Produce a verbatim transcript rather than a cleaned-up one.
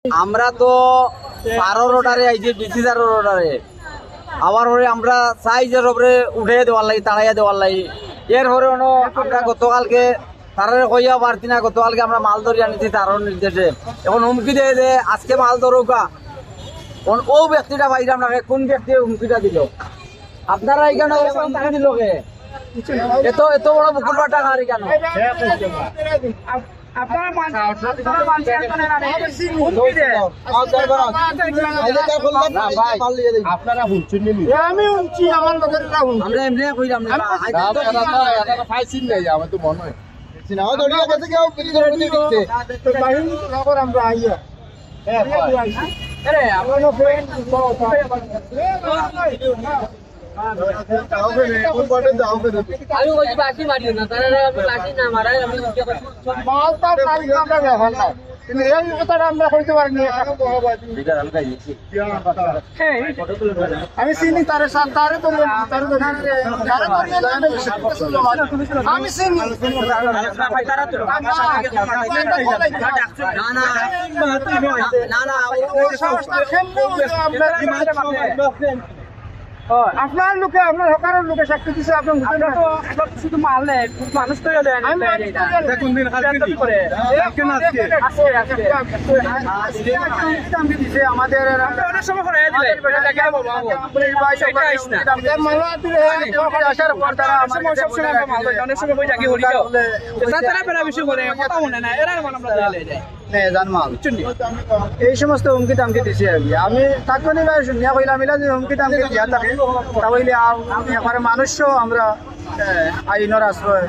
আমরা তো স্যারর অর্ডারে আইছি, ডিসি স্যারর অর্ডারে। আবার ওরে আমরা চাই যে সবরে উঠাইয়া দেওয়ার লাগি, তাড়াইয়া দেওয়ার লাগি। এরপরে অনো আমরা গতকালকে তারারে কইয়া পারছি না, গতকালকে আমরা মাল ধরিয়া নিছি তারার নির্দেশে। এখন হুমকি দেয় যে আজকে মাল ধরুকা। এখন ও ব্যক্তিটা বাইরে আপনাকে কোন ব্যক্তি হুমকিটা দিল? আপনারা এখানে হুমকি দিল কে? এত, এত বড় বুকুর ফাটা কার এখানে? আপনারা মান-, আপনারা মানছেন না, না, না, হুমকি দেয়। না ভাই, আপনারা হুনছেন নি? আমি হুনছি, আমার লোকেরা হুনছে। আমরা এমনি কইলাম না। আমি না, আপনারা তো, আপনারা পাইছেন না, আমার তো মনে হয়। সিনেমা তো ওটা কাছে কেউ বিক্রি করে দিচ্ছে। তো বাইরে তো খবর আমরা আইয়া। হ্যাঁ, ভাই। আরে, আমার friend, যাও কেনে, কোন পার্টে যাও কেনে? আমি ওই বাসি মারিও না, তারা আমি বাসি না মারাই, আমি ওই যে মাল তো নাই, আমরা ব্যবহার নাই। কিন্তু এই কথাটা আমরা কইতে পারি না। হ্যাঁ, আমি চিনি তারে, স্যার, তারে তো, তারে তো, তারে তো, আমি চিনি। না, না, না, না, ও, ও সাহসটা কেমনে হইলো আমরা? ও, আপনার লোকে, আপনার হকারের লোকে সাক্ষী দিছে, আপনি বুঝেন না। তো, আপনার তো শুধু মাল নেয়, মানুষ তো এলো, আমি মানুষ তো এলো। এটা কোন দিন? কালকে কি? করে। কালকে না আজকে? আজকে, আজকে। আজকে আমি দিছে আমাদের আমরা অনেক সময় করে দিলে, এটা কেন বলবো? আমরা এই ভাই সেটা আইস না। এটা মাল দিলে, আসার পর তারা অনেক সময়, সব সময় আমরা মাল ধরি, অনেক সময় ওই জায়গায় হরি যাও। তারা বেড়া বেশি করে, কথা মনে না, এরা মানে আমরা ধরে লয়ে যায়। নে, জান মাল। বুঝছেন নি? এই সমস্ত হুমকি টামকি দিছে আর কি। আমি তাৎক্ষণিক ভাবে শুনিয়া কইলাম, ইলা যে হুমকি টামকি দিয়া থাকে, তা হইলে আ-, আমি একবারে মানুষও আমরা, এ, আইনর আশ্রয়